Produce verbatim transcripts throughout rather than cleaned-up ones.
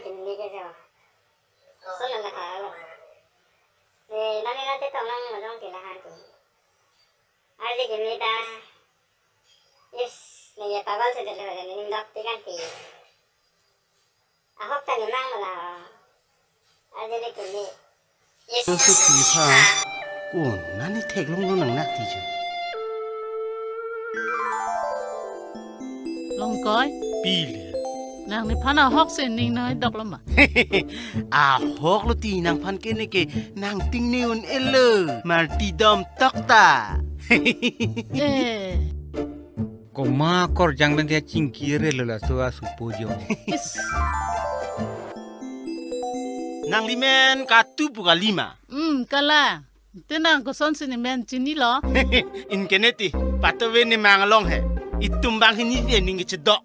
Hindi ke jo. Solo na ha lo. Ne nani na te tong lang ma jong ti la han ti. Arje kimi ta. Is, ne ye pagal se de lo ne ning dok ti kan ti. Ahok ta ne mang ma la. Arje ne kimi. Is. Nang suki pha. Ko nani theklong lo nang nak ti jo. Longkoi. Pili. Nang nephan ahok si ning nangdok lo ma? Ahok lo ti nangphan ke ne ke nang ting ne un-elo. Marti dom tok ta. Eh. Komat korjang pen dia chingki re lo laso asupo jo. Is. Nangli men katu pu kali ma? Hmm, kalang. Te nang kosonsi ne men chinilo? Ingkene ti, patuve ne mang along he. Itum banghini si ning chedok.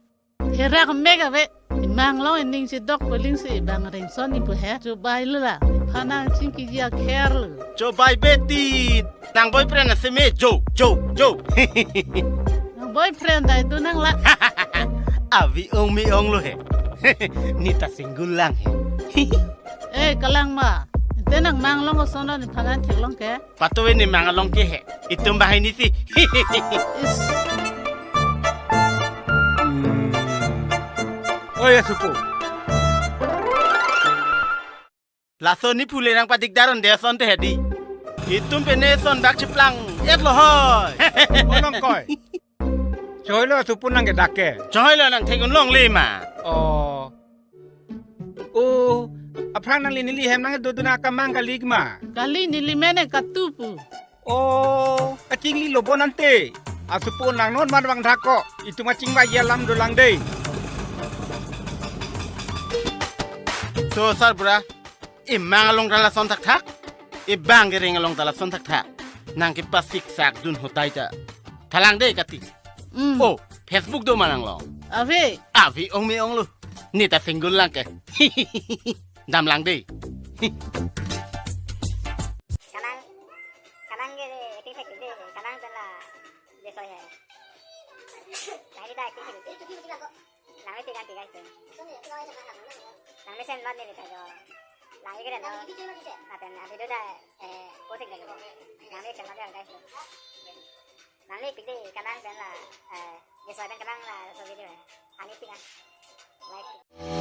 Herak mek ave. Mang along ning chedok peling si bang ringson ni pu he. Chobai lo la. Phanang chingki ji akher lo. Chobai beti. Nang boyfriend ase me jo, jo, jo. Nang boyfriend dai do nang la. Avi ong me ong lo he. Ne ta single lang he. Eh, kalang ma. Te nang mang along koson lo nephan theklong ke? Patuve ne mang along ke he. Itum banghini si. Is. Hmm. Oh ya, supo. Laso ne phule nang padikdar un de ason te hedi. Itum pen ne son bak chiplang et lo hoi. Longkoi. Choi lo asupo nang ke dak ke. Choi lo nang thek un longle ma. Oh. Oh, aphrang nangli neli hem nang doduna kamang kali ma? Kali, neli men e katu pu. Oh, kachingli lo bon ante. Asupo nang non man bang thak ko. Itum kachingvai alam dolang dei. So, sarbura, emang along ta lason thakthak, ebang kereng along ta lason thakthak. Nang kepasiksak dun hotai ta. Thalang dei kati. Hmm. Oh, Facebook do ma nang along? Ave. Ave ong me ong lo. Ne ta single lang ke. Damlang dei. Kamang, kamang ke acting thek dei, kamang pen la Jesoi he. Lahai ta acting thek dei. Nang me tiga tiga itu. Nang me sen mat ne ta jo. Lahai ke no. Apen a video ta, eh, posik dei. Nang me sen mat ya guys. Nang me pik dei, kamang pen la, eh, Jesoi pen kamang laso video he. Ani tiga. Like.